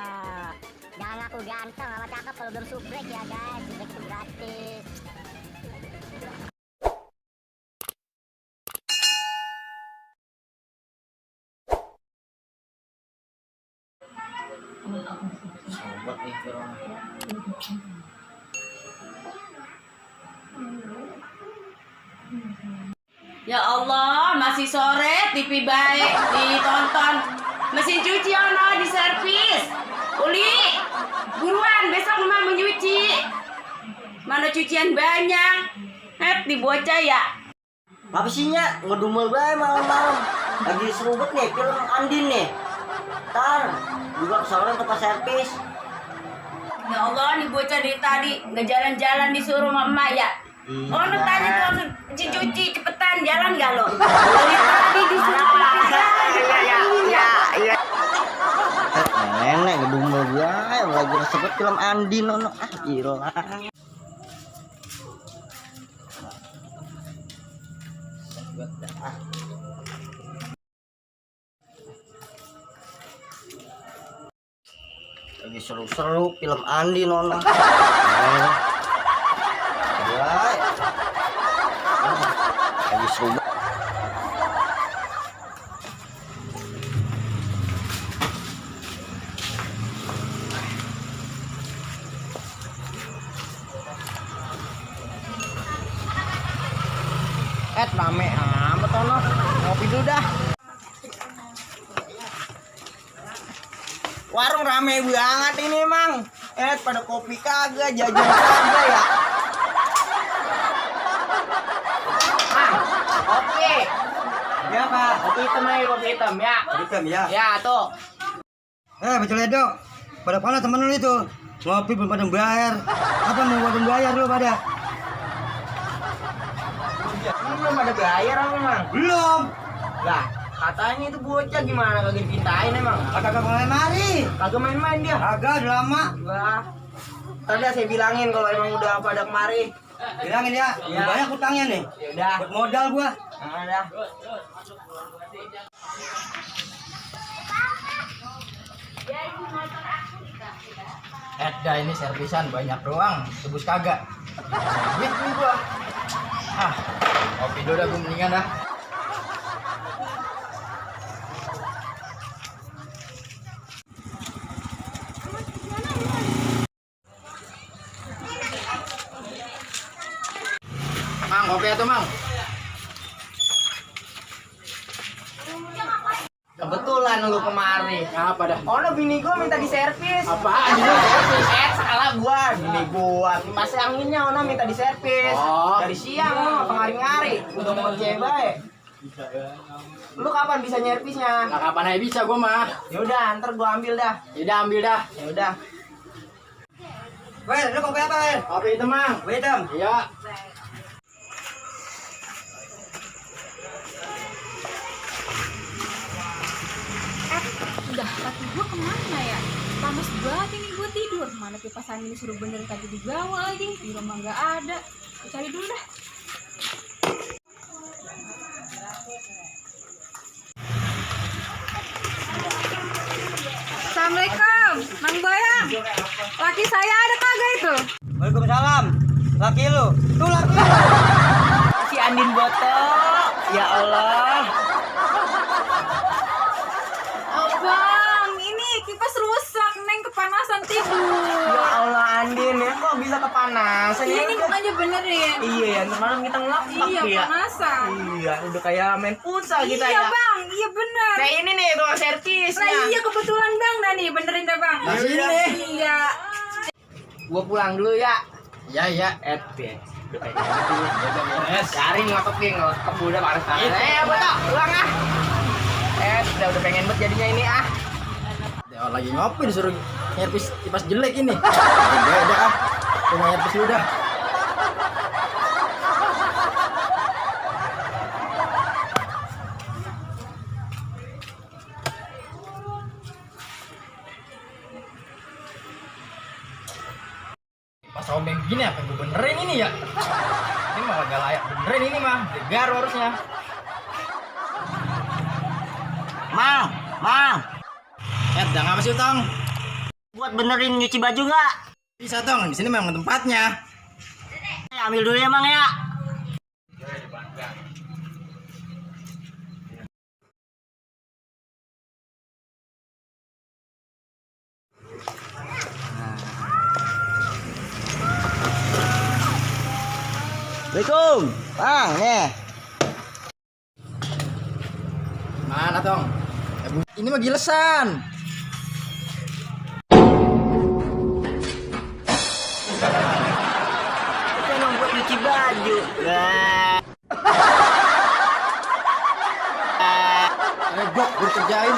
Ya, jangan aku ganteng sama cakep kalau belum subrek ya guys. Subrek itu gratis. Sobat nih orang. Ya Allah, masih sore, TV baik ditonton. Mesin cuci ono di servis. Uli, buruan besok mama mau nyuci. Mana cucian banyak. Di bocah ya. Apa sih nya ngedumel bae malam-malam. Lagi serubet nih film Andin nih. Ntar juga sore tempat servis. Ya Allah, nih bocah dari tadi nggak jalan-jalan disuruh mama ya. Oh, lu tanya tuh langsung cuci cepetan jalan gak lo? Dari tadi disuruh Iya. Nenek ngedumel bae lagi sebut film Andin ono. Gila. Lagi seru-seru film Andi nona. Lagi seru. Rame amat ono. Ngopi dulu dah. Warung rame banget ini, Mang. Pada kopi kagak, jajan kagak ya. Mang, kopi. Ya, Pak. Kopi hitam aja, kopi hitam ya. Hitam ya. Ya, tuh. Betul Edo. Pada mana temen lu itu? Ngopi belum pada bayar. Apa mau pada bayar lu pada? Belum ada bayar apa, Mang? Belum. Lah, katanya itu bocah gimana kagak dipintain emang? Kagak main mari. Kagak main-main dia. Kagak udah lama. Wah. Tadi saya bilangin kalau emang udah pada kemari. Bilangin ya, Ya. banyak utangnya nih. Ya udah. Buat modal gua. Nah, dah. Dah ini servisan banyak doang, tebus kagak. Duit nih gua. Kopi dulu dah gua mendingan dah. Mang, kopi atau Mang? Kebetulan lu kemari. Apa dah? Ono bini gua minta diservis. Apaan ini servis? Salah gua, bini gua. Kipas anginnya ono minta diservis. Oh. Dari siang ono pengari-ngari. Udah mau cewek bae. Lu kapan bisa nyervisnya? Nah, kapan aja bisa gua mah. Ya udah, ntar gua ambil dah. Udah ambil dah. Ya udah. Wer, lu kopi apa, Wer? Kopi itu Mang. Kopi hitam. Iya. Udah, kaki gue kemana ya? Panas banget ini gue tidur. Mana kipas angin disuruh bener tadi dibawa lagi. Di rumah nggak ada. Gue cari dulu dah. Assalamualaikum, Mang Boyang. Laki saya ada kagak itu? Waalaikumsalam. Laki lu. Tuh laki lu. Si Andin Boto. Ya Allah. Abang, ini kipas rusak. Neng kepanasan tidur. Ya Allah Andin ya kok bisa kepanasan ya? Ini aja benerin. Iya ya, malam kita ngelapak Iya, ya. panasan. Iya, udah kayak main futsal kita Iya ya. bang, iya bener. Kayak ini nih tukang servisnya. Nah iya kebetulan bang, dah nih benerin dah bang. Nah, sini. Iya. Gua pulang dulu ya. Iya, iya. Ya. Udah kayak gitu ya. Udah beres. Cari ngelekep udah panas banget. Boto, pulang ah. Udah pengen banget jadinya ini ah. Ya, lagi ngopi disuruh nyervis kipas jelek ini. Beda ah. Cuma nyervis dulu dah. Pas robek gini apa gue benerin ini ya? Ini mah gak layak benerin ini mah. Degar harusnya. Mang. Jangan apa sih utang? Buat benerin nyuci baju nggak? Bisa Tong, di sini memang tempatnya. Ambil dulu ya Mang ya. Assalamualaikum. Bang, nih. Mana Tong? Ini mah gilesan. Itu emang buat nyuci baju. Lah. Bok, gue kerjain.